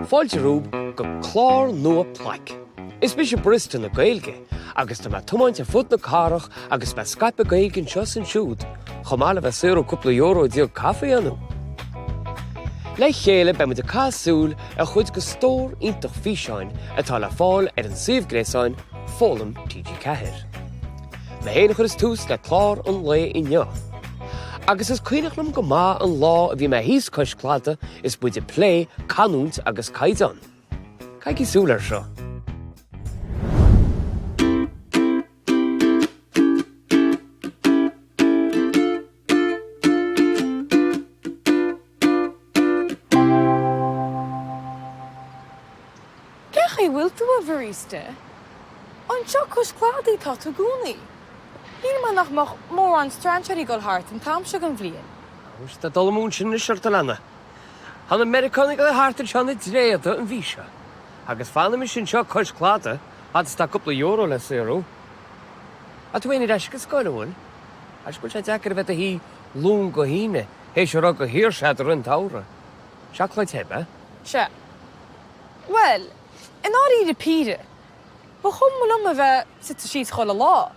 Fáilte romhaibh go clár nua Plaic. Is mise Barista na Gaeilge agus tá mé ag tiomáint ar fud na cathrach agus mé ag scaipeadh Gaeilge anseo is ansiúd, chomh maith le bheith ag saothrú cúpla euro ag díol caife iontu. Le chéile beidh muid ag caitheamh súil ar chuid de stór iontach físeáin atá le fáil ar an suíomh gréasáin Foghlaim TG4. Mé féin a chuireas tús le clár an lae inniu. Agus is cuimhneach liom go maith an lá a bhí mé thíos cois cladaigh is muid ag plé canúint agus caighdeán. Caithigí súil air seo. Cén chaoi a bhfuil tú, a Bharista? Anseo cois cladaigh atá tú i gcónaí. Shíl mé nach mbeadh mórán strainséirí ag dul thart an t-am seo den bhliain. Anois, tá dul amú ansin anois ort, a leana. Tá na Meiriceánaigh ag dul thart anseo ina dtréada an mhí seo. Agus fanfaidh mise anseo cois cladaigh fad is atá cúpla euro le saothrú. Tá tú féin ar ais ag an scoil, an bhfuil? Agus go bhfuil sé deacair a bheith i do shuí Luan go hAoine théis a raibh de shaoirse agat i rith an tsamhraidh. Seacláid the, ab ea? Sea. Bhuel, i ndáiríre píre, ba chuma liom a bheith suite síos chuile lá,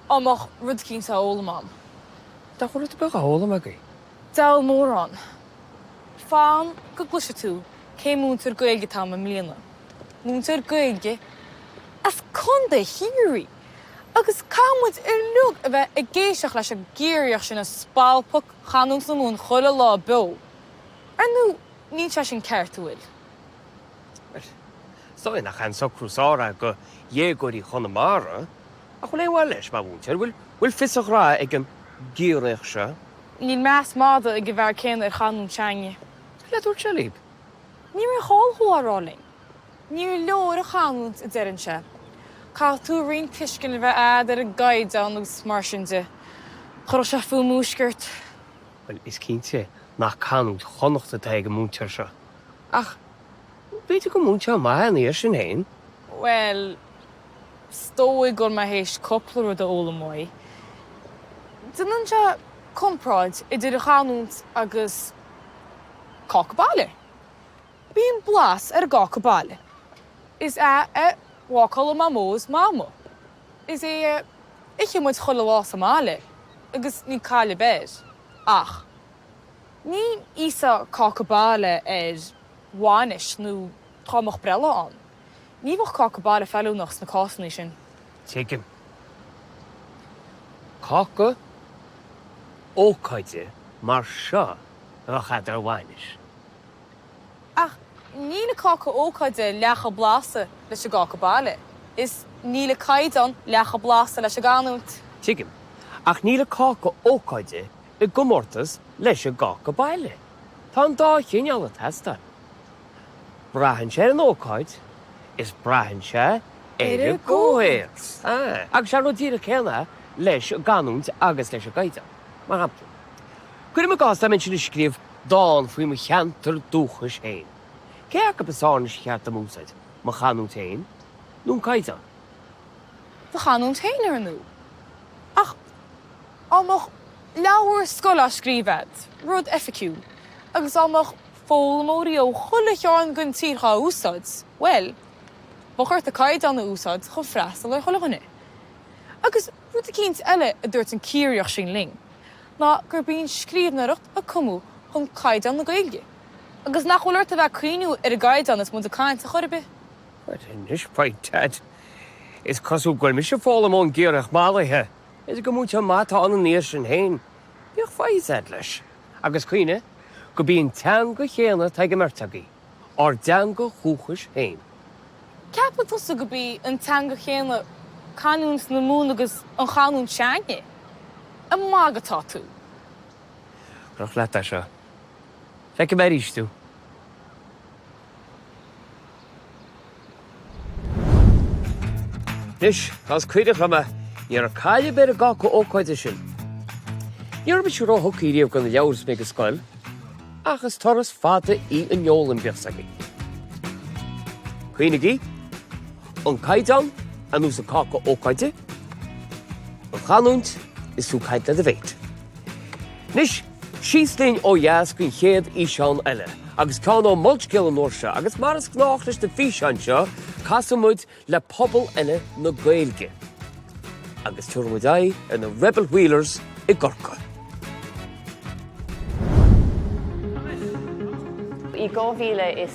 á mbeadh rud eicínt á fhoghlaim a'm. Dá rud a bheadh á fhoghlaim agaibh. Deabhal mórán. Fan go gcloisfidh tú cén múinteoir Gaeilge atá a'm i mbliana. Múinteoir Gaeilge as Contae Chiarraí! Agus caithfidh muid uilig a bheith ag éisteacht leis an gCiarraíoch sin ag spalpadh chanúint na Mumhan chuile lá beo. Ar ndú, níl sé sin ceart, an bhfuil? Bhuel, is dóigh nach é an socrú is fearr é do dhéagóirí Chonamara, ach bhfuil aon mhaith leis mar mhúinteoir? Bhfuil, bhfuil fios a ghraithe ag an gCiarraíoch seo? Níl meas madaidh ag an bhfear céanna ar chanúint s'againne. Cad a dúirt sé libh? Ní raibh chall thú á rá linn. Níor leor an chanúint, a deireann sé. Caithfidh tú roinnt tuiscint a bheith a'd ar an gcaighdeán agus mar sin de. Chuirfeadh sé fúm mhúscairt. Bhuel, is cinnte nach canúint Chonnacht atá ag an múinteoir seo. Ach b'fhéidir gur múinteoir maith é ina dhiaidh sin féin. Bhuel, is dóigh go bhfuil mé théis cúpla rud a fhoghlaim uaidh. Déanann sé comparáid idir an chanúint agus cáca baile. Bíonn blas ar an gcáca baile. Is é a bhácáladh Mamó is Mama. Is é a itheann muid chuile lá sa mbaile agus níl caill ar bith air. Ach ní íosfá cáca baile ar bhainis nó dhá mbeadh breithlá ann. Ní bheadh cáca baile feiliúnach sna cásanna sin. Tuigim. Cáca ócáide mar seo a bheadh a'd ar bhainis. Ach níl an cáca ócáide leath chomh blasta leis an gcáca baile, is níl an caighdeán leath chomh blasta leis an gcanúint. Tuigim. Ach níl an cáca ócáide i gcomórtas leis an gcáca baile. Tá an dá chineál ag teastáil. Braitheann sé ar an ócáid, is braitheann sé ar an gcomhthéacs. Agus sé an rud díreach céanna é leis an gcanúint agus leis an gcaighdeán. Mar shampla, cuirim i gcás dá mbeinnse ag scríobh dán faoi mo cheantar dúchais féin. Cé acu is fearr anois ar cheart dom a úsáid, mo chanúint féin nó an caighdeán? Do chanúint féin, ar ndú. Ach á mbeadh leabhar scoile á scríobh a'd, rud oifigiúil, agus á mbeadh foghlaimeoirí ó chuile chearn den tír dhá úsáid, bhuel, bheadh ort an caighdeán a úsáid chun freastal ar chuile dhuine. Agus rud eicínt eile a dúirt an Ciarraíoch sin linn, ná gurb í an scríbhneoireacht a cumadh chun caighdeán na Gaeilge, agus nach bhfuil ort a bheith ag cuimhniú ar an gcaighdeán is muid ag caint ar chor ar bith. Bhuel, anois, by dad, is cosúil go bhfuil mise ag foghlaim ón gCiarraíoch mallaithe. B'fhéidir gur múinteoir maith atá ann ina dhiaidh sin féin. Bíodh foighid a'd leis. Agus cuimhnigh gurb í an teanga chéanna atá ag an mbeirt agaibh, ár dteanga dhúchais féin. Ceapann tusa gurb í an teanga chéanna canúint na Mumhan agus an chanúint s'againne? Ag magadh atá tú. Croch leat é seo. Feicfidh mé arís thú. Anois, más cuimhneach liom é, ní raibh caill ar bith ar an gcáca ócáide sin. Ní raibh mise róthugtha riamh do na leabhair is mé ag an scoil, ach is turas fada í an fhoghlaim, bíodh 's againn. Cuimhnigí, an caighdeán ar nós an cáca ócáide, an chanúint is tú ag caint le do mhéit. Anois, síos linn ó dheas don chéad fhíseán eile. Agus ceann ó Molscéal an uair seo, agus mar is gnách leis na físeáin seo, casfaidh muid le pobal eile na Gaeilge. Agus tabharfaidh muid aghaidh ar na Rebel Wheelers i gCorcaigh. I 2008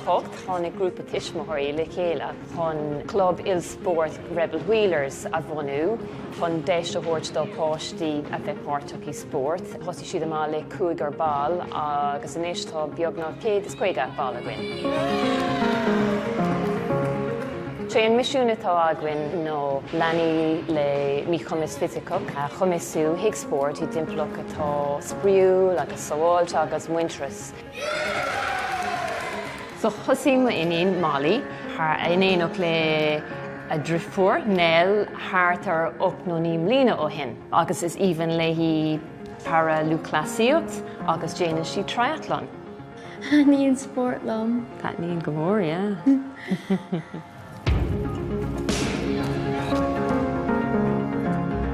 tháinig grúpa tuismitheoirí le chéile chun club ilspóirt Rebel Wheelers a bhunú chun deis a thabhairt do pháistí a bheith páirteach i spórt. Thosaigh siad amach le cúigear ball agus anois tá beagnach 150 ball againn. Sé an misiún atá againn ná leanaí le míchumas fisiceach a chumasú chuig spórt i dtimpeallacht atá spraíúil agus sábháilte agus muintearas. So thosaigh m'iníon Molly in éineacht le a drifiúr Nell thart ar 8 nó 9 mbliana ó shin agus is aoibhinn léi para-lúthchleasaíocht agus déanann sí triathlon. Taitníonn spórt liom. Taitníonn go mór, yeah.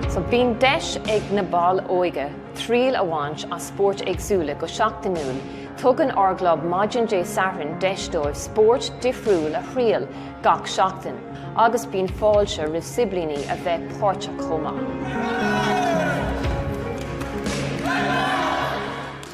So bíonn deis ag na baill óige triail a bhaint as spóirt éagsúla go seachtainiúil. Tugann ár gclub maidin Dé Sathairn deis dóibh spórt difriúil a thriail gach seachtain agus bíonn fáilte roimh siblíní a bheith páirteach chomh maith.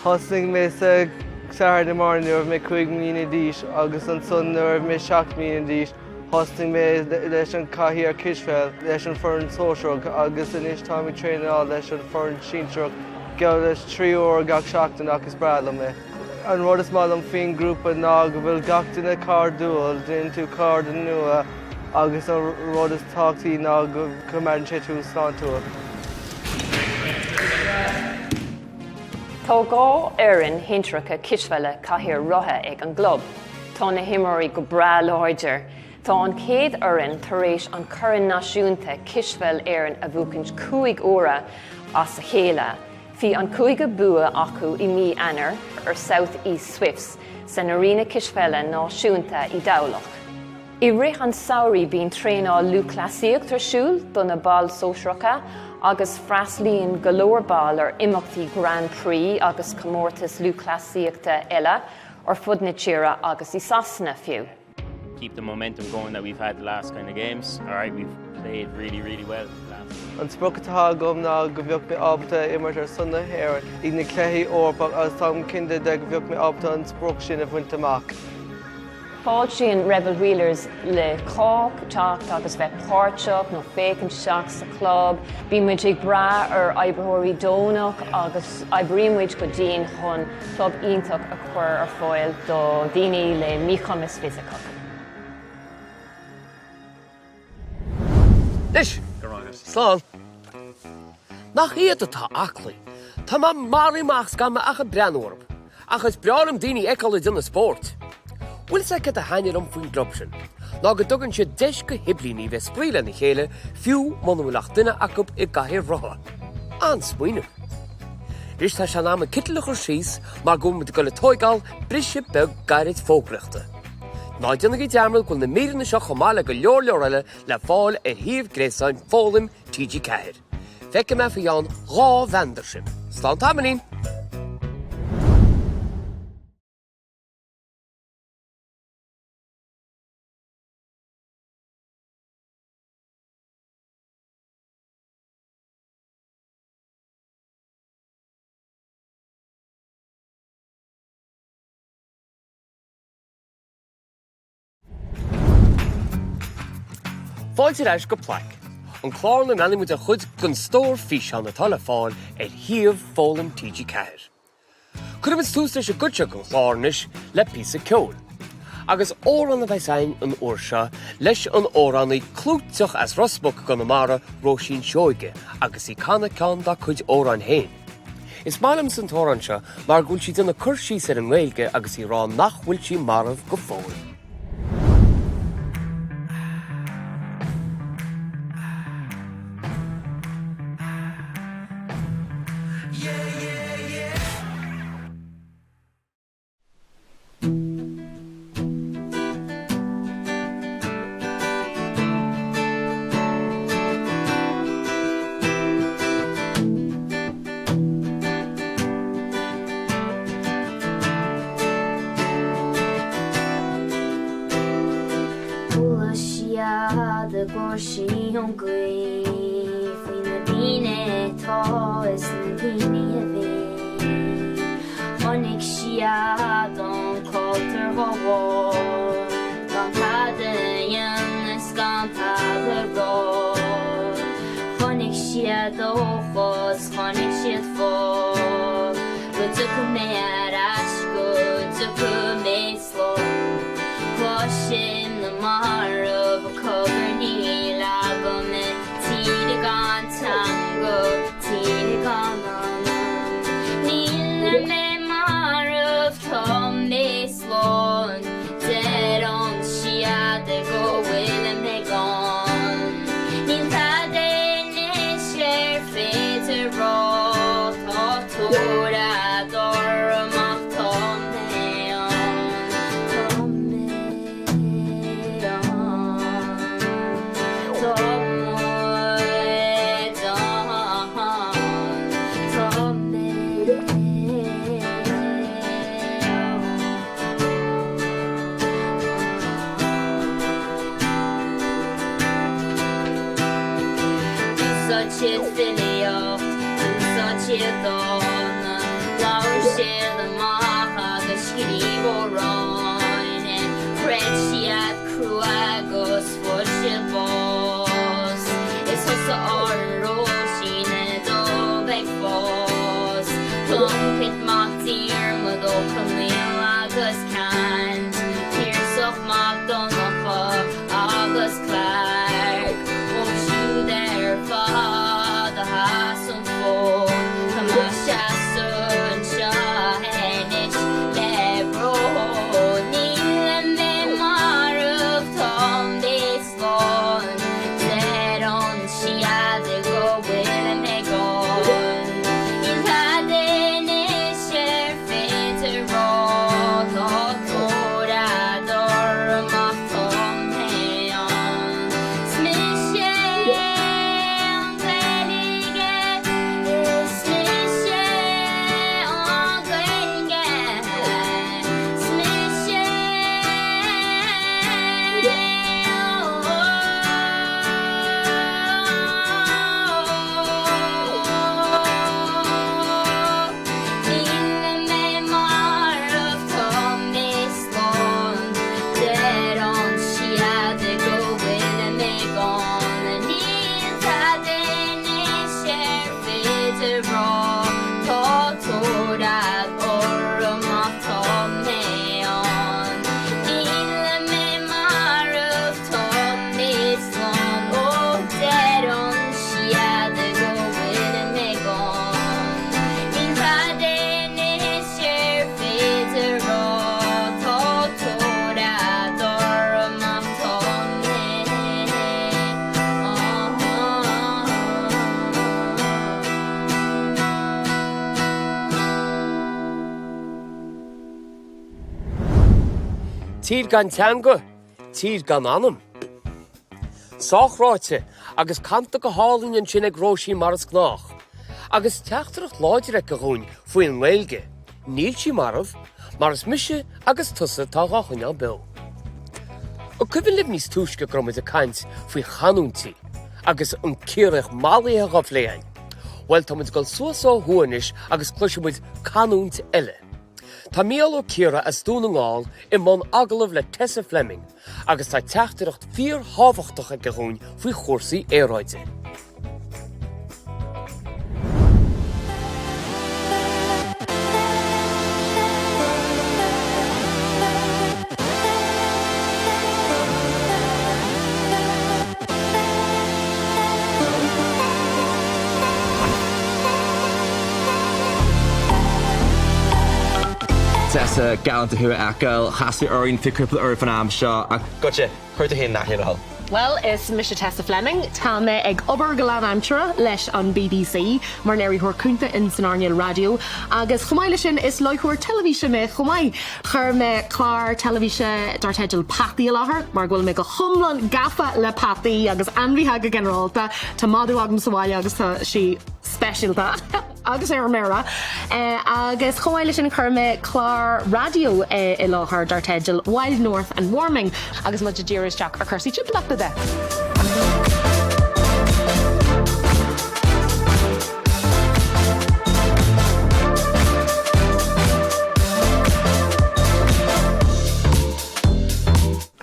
Thosaigh mé sa Satharn i mBearna nuair a bhí mé 5 mbliana d'aois agus ansan nuair a bhí mé 7 mbliana d'aois thosnaigh mé leis an cathaoir cispheil leis an foireann sóisearach agus anois táim ag traenáil leis an foireann sinsearach geall leis 3 uair gach seachtain ach is breá liom é. An rud is maith liom faoin grúpa ná go bhfuil gach duine cairdiúil, déanann tú cairde nua agus an rud is tábhachtaí ná go coimeádann sé tú sláintiúil. Tá 2 fhoireann shinsearacha cispheile cathaoir rotha ag an gclub. Tá na himreoirí go breá láidir. Tá an chéad fhoireann tar éis an Corn Náisiúnta Cispheil Éireann a bhuachaint 5 huaire as a chéile. Bhí an cúigiú bua acu i mí Eanáir ar South East Swifts san Arena Cispheile Náisiúnta i dTamhlacht. I rith an samhraidh bíonn traenáil lúthchleasaíocht ar siúl do na baill sóisearacha agus freastalaíonn go leor ball ar imeachtaí Grand Prix agus comórtais lúthchleasaíochta eile ar fud na tíre agus i Sasana fiú. Keep the momentum going that we've had the last kind of games. Alright, we've played really, really well last. An sprioc atá agam ná go bheadh mé ábalta imirt ar son na hÉireann ag na Cluichí Eorpach agus táim cinnte de go bheadh mé ábalta an sprioc sin a bhaint amach. Fáiltíonn Rebel Wheelers le cách teacht agus bheith páirteach nó féachaint isteach sa chlub. Bíonn muid ag brath ar oibritheoirí deonach agus oibríonn muid go dian chun club iontach a chur ar fáil do dhaoine le míchumas fisiceach. Anois! Slán! Nach iad atá aclaí? Tá mé maraithe amach 's gan mé ach ag breathnú orthu. Ach is breá liom daoine a fheiceáil ag déanamh spóirt. Bhfuil 'fhios a'd céard a thaitnigh liom faoin gclub sin? Ná go dtugann siad deis go shiblíní bheith spraoi lena chéile fiú muna bhfuil ach duine acu i gcathaoir rotha. An-smaoineamh. Anois tá sé in am an citeal a chur síos mar go bhfuil muid ag dul ag tóigeáil briseadh beag gairid fógraíochta. Ná déanaigí dearmad go bhfuil na míreanna seo chomh maith le go leor leor eile le fáil ar shuíomh gréasáin Foghlaim TG4. Feicfidh mé faoi cheann 2 mheandar sibh. Slán tamaillín! Fáilte ar ais go Plaic, an clár ina mbreathnaíonn muid ar chuid den stór físeán atá le fáil ar shuíomh Foghlaim TG4. Cuirfidh muid tús leis an gcuid seo den chlár anois le píosa ceoil. Agus amhrán a bheas againn an uair seo leis an amhránaí clúiteach as Ros Muc i gConamara, Róisín Seoige, agus í ag canadh ceann dá cuid amhráin féin. Is maith liomsa an t-amhrán seo mar go bhfuil sí ag déanamh cur síos ar an nGaeilge agus í ag rá nach bhfuil sí marbh go fóill. Go gcloisí an ghaoth faoi na daoine atá is na daoine a bhí. Chonaic siad an cultúr á ghabháil gan tada a dhéanamh is gan tada a rá. Chonaic siad dóchas, chonaic siad fáth go dtiocfaidh mé ar ais, go dtiocfaidh mé slán. Cloisim na mairbh ag cogarnaíl agam i tír gan teanga, tír gan anam. Níl mé marbh, tá mé slán, deireann siad go bhfuil mé gann. Níl tada anois ar féidir rá, tá tóir orm ach tá mé ann, tá mé ann, tá muid ann, tá mé ann. D'úsáid siad filíocht, d'úsáid siad dán, labhair siad amach agus scríobh amhráin. Chreid siad crua agus fuair siad bás. Is thosaigh ár Róisín Dubh ag fás. Pluincéad Mac Diarmad Ó Conaill agus Ceannt, Piarsach Mac Donncha agus Clarke. Dóibh siúd ar fad a sheas an fód, tá mé ag seasamh anseo anois le bród. Níl mé marbh, tá mé slán, deireann siad go bhfuil mé gann. Níl tada anois ar féidir rá, tá tóir orm ach tá mé ann. Is mise an Ghaeilge, is mise an Ghaeilge, is mise Níl mé marbh, tá mé slán, deireann siad go bhfuil mé gann. Níl tada anois ar féidir rá, tá tóir orm ach tá mé ann. Níl mé marbh, tá mé slán, ó deireann siad go bhfuil mé gann. Níl tada anois ar féidir rá, tá tóir orm ach tá mé ann. Tír gan teanga, tír gan anam. Sách ráite, agus canta go hálainn ansin ag Róisín mar is gnách. Agus teachtaireacht láidir aici dhúinn faoin nGaeilge, níl sí marbh, mar is mise agus tusa atá dhá choinneáil beo. An cuimhin libh níos túisce go raibh muid ag caint faoi chanúintí agus an Ciarraíoch mallaithe dhá phlé againn? Bhuel, tá muid ag dul suas ó thuaidh anois agus cloisfidh muid canúint eile. Tá Mícheál Ó Ciaraidh as Dún na nGall i mbun agallamh le Tessa Fleming agus tá teachtaireacht fíor-thábhachtach aige dhúinn faoi chúrsaí aeráide. Tessa, galánta thú a fheiceáil. Chas mé orainn faoi cúpla uair fan am seo ach goitse, cuir tú féin in aithne le do thoil. Bhuel, is mise Tessa Fleming. Tá mé ag obair go lánaimseartha leis an bbc mar léiritheoir cúnta in san earnáil raidió agus chomh maith leis sin is láithreoir teilifíse mé chomh maith. Chuir mé clár teilifíse dar teideal Peataí i láthair mar go bhfuil mé go hiomlán gafa le peataí agus ainmhithe go ginearálta. Tá madadh agam sa bhaile agus tá sí speisialta. agus ar an méara agus chomh maith leis sin chuir mé clár raidió i láthair dar teideal Wild North and Warming agus muid ag díriú isteach ar chúrsaí timpeallachta de.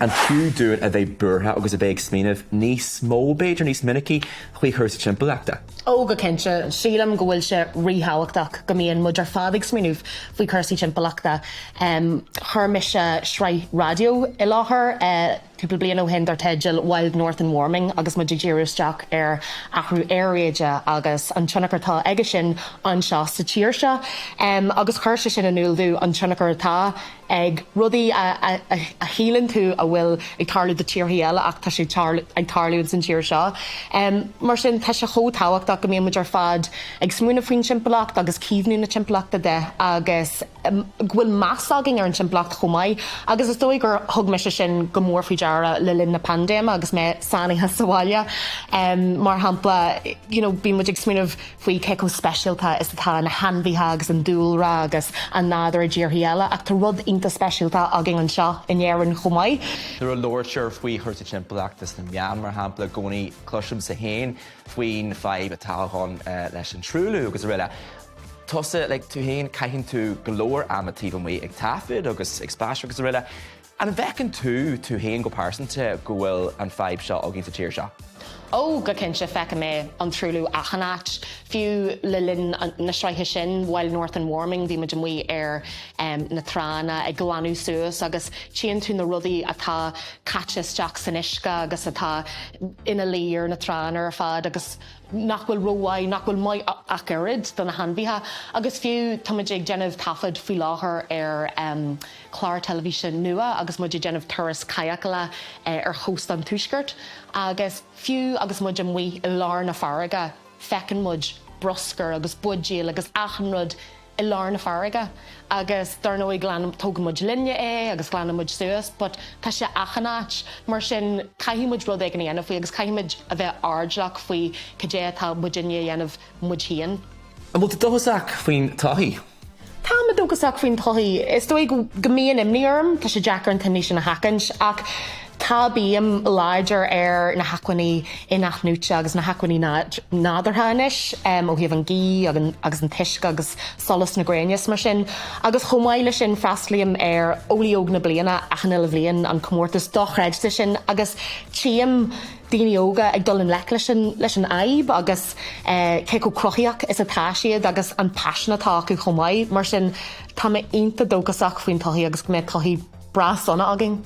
An fiú dúinn a bheith buartha agus a bheith ag smaoineamh níos mó, b'fhéidir, níos minicí faoi chúrsaí timpeallachta? Ó, go cinnte. Sílim go bhfuil sé ríthábhachtach go mbíonn muid ar fad ag smaoineamh faoi chúrsaí timpeallachta. Chuir mise sraith raidió i láthair cúpla bliain ó shin dar teideal Wild North and Warming agus muid ag díriú isteach ar athrú aeráide agus an tionchar atá aige sin anseo sa tír seo. Agus chuir sé sin in iúl domh an tionchar atá ag rudaí a shíleann tú a bhfuil ag tarlú do tíorthaí eile ach tá sé ag tarlú ins an tír seo. Mar sin tá sé chomh tábhachtach go mbíonn muid ar fad ag smaoineamh faoin timpeallacht agus caomhnú na timpeallachta de agus go bhfuil meas againn ar an timpeallacht chomh maith. Agus is dóigh gur thug mise sin go mór faoi deara le linn na paindéime agus mé sáinnithe sa bhaile. Mar shampla, you know bíonn muid ag smaoineamh faoi cé chomh speisialta is atá na hainmhithe agus an dúlra agus an nádúr i dtíorthaí eile ach tá rud iontach speisialta againn anseo in Éirinn chomh maith. Nuair a labhraítear faoi chúrsaí timpeallachta sna meáin, mar shampla, i gcónaí cloisimse féin faoin fadhb atá ann leis an truailliú agus araile. Tusa, like, tú féin, caitheann tú go leor ama taobh amuigh ag taifead agus ag spaisteoireacht agus araile. An bhfeiceann tú, tú féin go pearsanta, go bhfuil an fadhb seo againn sa tír seo? Ó, go cinnte, feicim é, an truailliú achan áit. Fiú le linn na sraithe sin, Wild North and Warming, bhí muid amuigh ar na tránna ag glanadh suas agus tchíonn tú na rudaí atá caite isteach san uisce agus atá ina luí ar na tránna ar fad agus nach bhfuil rómhaith, nach bhfuil maith ach oiread do na hainmhithe. Agus fiú, tá muid ag déanamh taifead faoi láthair ar chlár teilifíse nua agus muid ag déanamh turas cadhcála ar chósta an tuaiscirt agus fiú agus muid amuigh i lár na farraige feiceann muid bruscar agus buidéil agus achan rud i lár na farraige agus dar ndóigh glan, tógann muid linne é agus glanann muid suas but tá sé achan áit mar sin caithfidh muid rud éigin a dhéanamh faoi agus caithfidh muid a bheith airdeallach faoi cad é atá muidinne a dhéanamh muid féin. An bhfuil tú dóchasach faoin todhchaí? Tá mé dóchasach faoin todhchaí. Is dóigh go mbíonn imní orm, tá sé deacair an t-imní sin a sheachaint, ach tá béim láidir ar na hacmhainní in-athnuaite agus na hacmhainní nádúrtha anois, ó thaobh an ghaoth agus an t-uisce agus solas na gréine is mar sin. Agus chomh maith leis sin freastalaím ar Eolaí Óg na Bliana achan uile bhliain, an comórtas dochreidte sin, agus tchím daoine óga ag dul i ngleic leis an leis an fhadhb agus cé chomh cruthaíoch is atá siad agus an paisean atá acu chomh maith. Mar sin, tá mé iontach dóchasach faoin todhchaí agus go mbeidh todhchaí breá sona againn.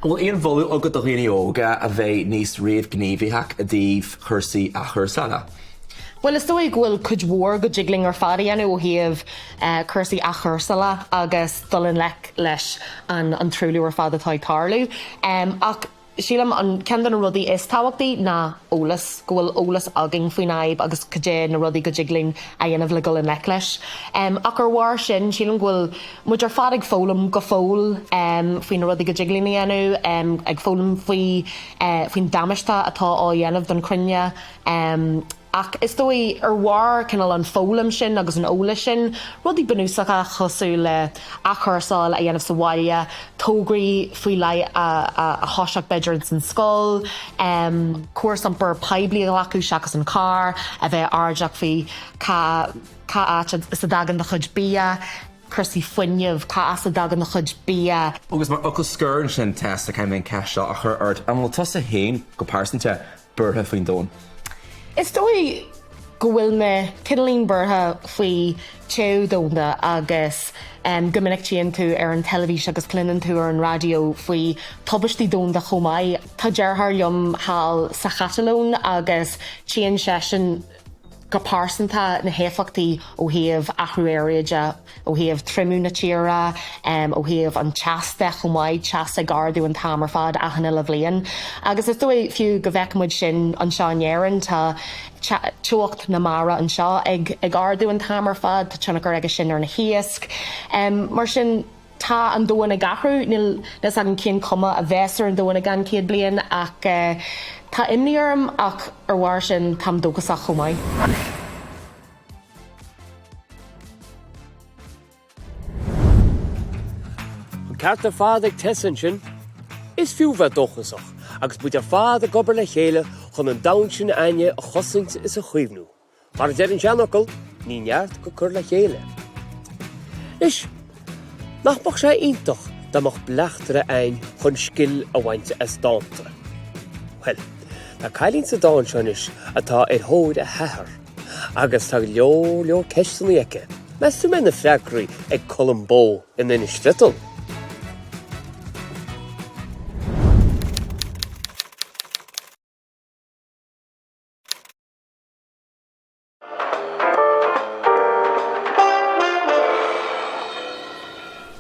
An bhfuil aon mholadh agat do dhaoine óga a bheith níos réamhghníomhaíoch i dtaobh chúrsaí athchúrsála? Bhuel, is dóigh go bhfuil cuid mhór go dtig linn ar fad a dhéanamh ó thaobh cúrsaí athchúrsála agus dul i ngleic leis an an truailliú ar fad atá ag tarlú. Ach Sílim an ceann de na rudaí is tábhachtaí ná eolas, go bhfuil eolas againn faoin fhadhb agus cad é na rudaí go dtig linn a dhéanamh le dul i ngleic leis. Ach ar bharr sin, sílim go bhfuil muid ar fad ag foghlaim go fóill faoi na rudaí go dtig linn a dhéanamh, ag foghlaim faoi faoin damáiste atá á dhéanamh don chruinne. Ach is dóigh, ar bharr cineál an foghlaim sin agus an eolais sin, rudaí bunúsacha cosúil le athchúrsáil a dhéanamh sa bhaile, tograí faoi leith a thoiseacht b'fhéidir ins an scoil, córas iompair poiblí a ghlacadh seachas an carr, a bheith airdeallach faoi cá cá áit as a dtagann do chuid bia, cúrsaí fuinnimh, cá as a dtagann do chuid bia. Agus mar fhocal scoir ansin, Tessa, caithfidh mé an ceist seo a chur ort, an bhfuil tusa féin, go pearsanta, buartha faoin domhan? Is dóigh go bhfuil mé cineáilín buartha faoi téamh domhanda agus go minic tchíonn tú ar an teilifís agus cluineann tú ar an raidió faoi tubaistí domhanda chomh maith. Tá deartháir liom thall sa Chatalóin agus tchíonn seisean go pearsanta na héifeachtaí ó thaobh athrú aeráide, ó thaobh triomú na tíre, ó thaobh an teas de chomh maith, teas ag ardú an t-am ar fad achan uile bhliain. Agus is dóigh fiú go bhfeiceann muid sin anseo in Éirinn, tá teocht na mara anseo ag ardú an t-am ar fad, tá tionchar aige sin ar na hiasc. Mar sin. Tá an domhan ag athrú. Níl fhios agam cén cuma a bheas ar an domhan i gceann 100 bliain ach tá imní orm ach ar bharr sin táim dóchasach chomh maith. ceart ar fad ag Tessa ansin. Is fiú bheith dóchasach agus muid ar fad ag obair le chéile chun an domhan sin a'ainne a chosaint is a chaomhnú. Mar a deir an seanfhocal, ní neart go cur le chéile. Anois, nach mbeadh sé iontach dá mbeadh bleachtaire a'ainn chun scil a bhaint as dánta? Bhuel, tá cailín sa dán seo anois atá ar thóir a hathar, agus tá go leor leor ceisteanna aici. Meas tú an mbeidh na freagraí ag Colm Bó in Inis Friotal?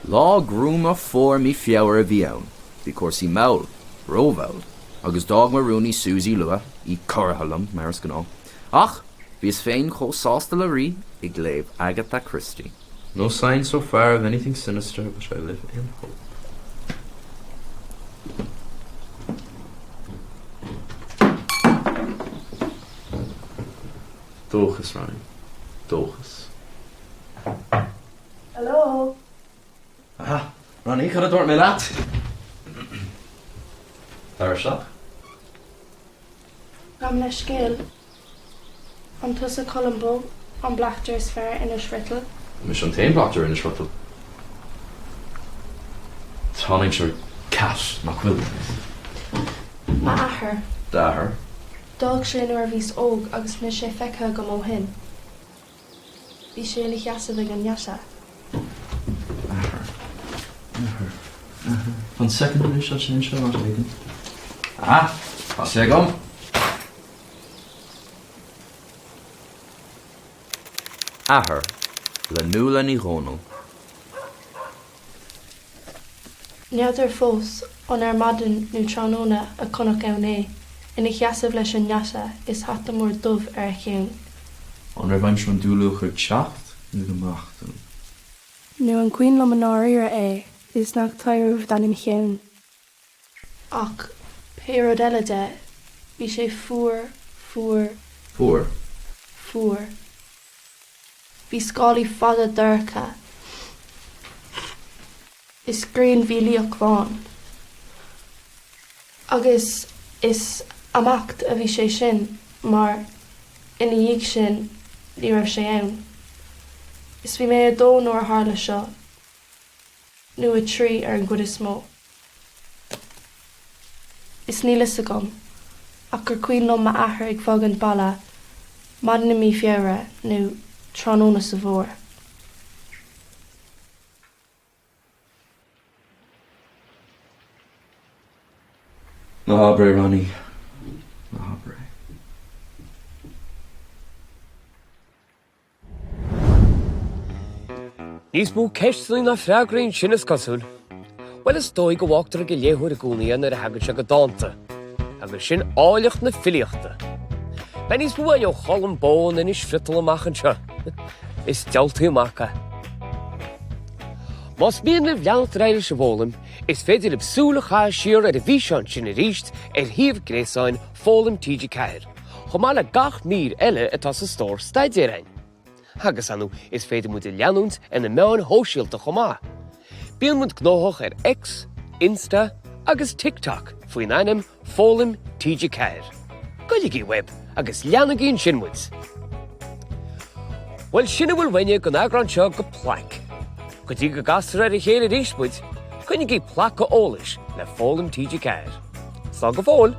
Lá gruama fuar mí Feabhra a bhí ann. Bhí cúrsaí mall, rómhall, agus d'fhág mo rúnaí Suzy luath, í corraithe liom, mar is gnáth. Ach bhíos féin chomh sásta le rí ag léamh Agatha Christie. No sign so far of anything sinister but I live in hope. Dóchas, Ronnie. Dóchas. Hello? Aha, Ronnie, cad a dúirt mé leat? Tar isteach. Gabh mo leithscéal. An tusa Colm Bó, an bleachtaire is fearr in Inis Friotal? Mise an t-aon bleachtaire in Inis Friotal. Tá an aimsir cat, nach bhfuil? M'athair. D'athair? D'fhág sé nuair a bhíos óg agus níl sé feicthe agam ó shin. Bhí sé ina sheasamh ag an ngeata. Athair. Athair. Athair. Fan soicind anois, tá sé anseo áit éigin. Aha! Tá sé agam! Athair le Nuala Ní Dhomhnaill. N'fheadar fós an ar maidin nó tráthnóna a chonac ann é, ina sheasamh leis an ngeata is hata mór dubh ar a cheann. An raibh aimsir an dúluachair ag teacht nó go mbeadh dom? Nó an cuimhin liom i ndáiríre é is nach taidhreamh d'ainm cheann. Ach pé rud eile de, bhí sé fuar, fuar. Fuar? Fuar. Bhí scálaí fada dorcha is grian mhílíoch bhán. Agus is imeacht a bhí sé sin mar ina dhiaidh sin ní raibh sé ann. Is bhí mé a dó nuair a tharla seo, nó a 3 ar an gcuid is mó. Is níl fhios agam ach gur cuimhin liom m'athair ag fágaint baile maidin i mí Feabhra nó tráthnóna sa bhfómhar. Ná habair é, Ronnie. Ná habair é. Níos mó ceisteanna ná freagraí ansin, is cosúil. Bhuel, is dóigh go bhfágtar ag an léitheoir i gcónaí é nuair a thagann sé go dánta. Agus sin áilleacht na filíochta. Beidh níos mó uainn ó Cholm Bó in Inis Friotal amach anseo. Is diabhaltaí an mac é. Más mian libh leanacht ar aghaidh leis an bhfoghlaim, is féidir libh súil a chaitheamh siar ar an bhfíseán sin arís ar shuíomh gréasáin Foghlaim TG4. chomh maith le gach mír eile atá sa stór staidéir a'ainn. Agus, ar ndóigh, is féidir muid a leanúint ar na meáin shóisialta chomh maith. Bíonn muid gnóthach ar X, Insta agus TikTok faoin ainm Foghlaim TG4. Goiligí uaibh agus leanaigí ansin muid! Bhuel, sin a bhfuil uainne don eagrán seo de Plaic. Go dtí go gcastar ar a chéile arís muid, coinnigí placadh eolais le Foghlaim TG4. Slán go fóill!